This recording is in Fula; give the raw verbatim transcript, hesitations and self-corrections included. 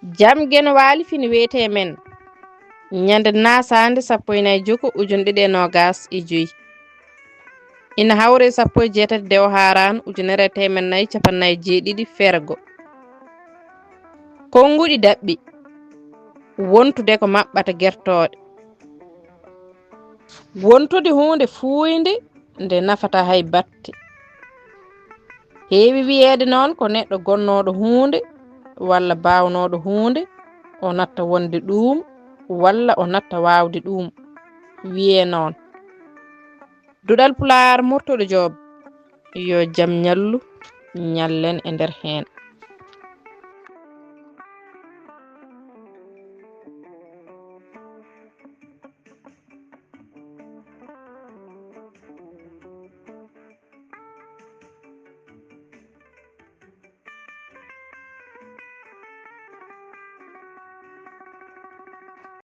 Jam Geno Waali fini wiyetee men ñande naasaande sappo e nayi joko ujune ɗiɗi e noogas e joy. Ina hawre sappo e jeetati dewo haaraan ujunere e teemen nayi capanɗe nayi jeeɗiɗi fergo. Konnguɗi daɓɓi wontude ko maɓɓata gertooɗe. Wontude huunde fuuynde nde nafata hay batte. Heewi wiyeede noon ko neɗɗo gonnooɗo huunde walla baawnooɗo huunde, o natta wonde ɗuum walla o natta waawde ɗuum. Wiyee noon. Duɗal Pulaar Mortuɗo Joob, yo jam ñallu, ñallen e nder heen.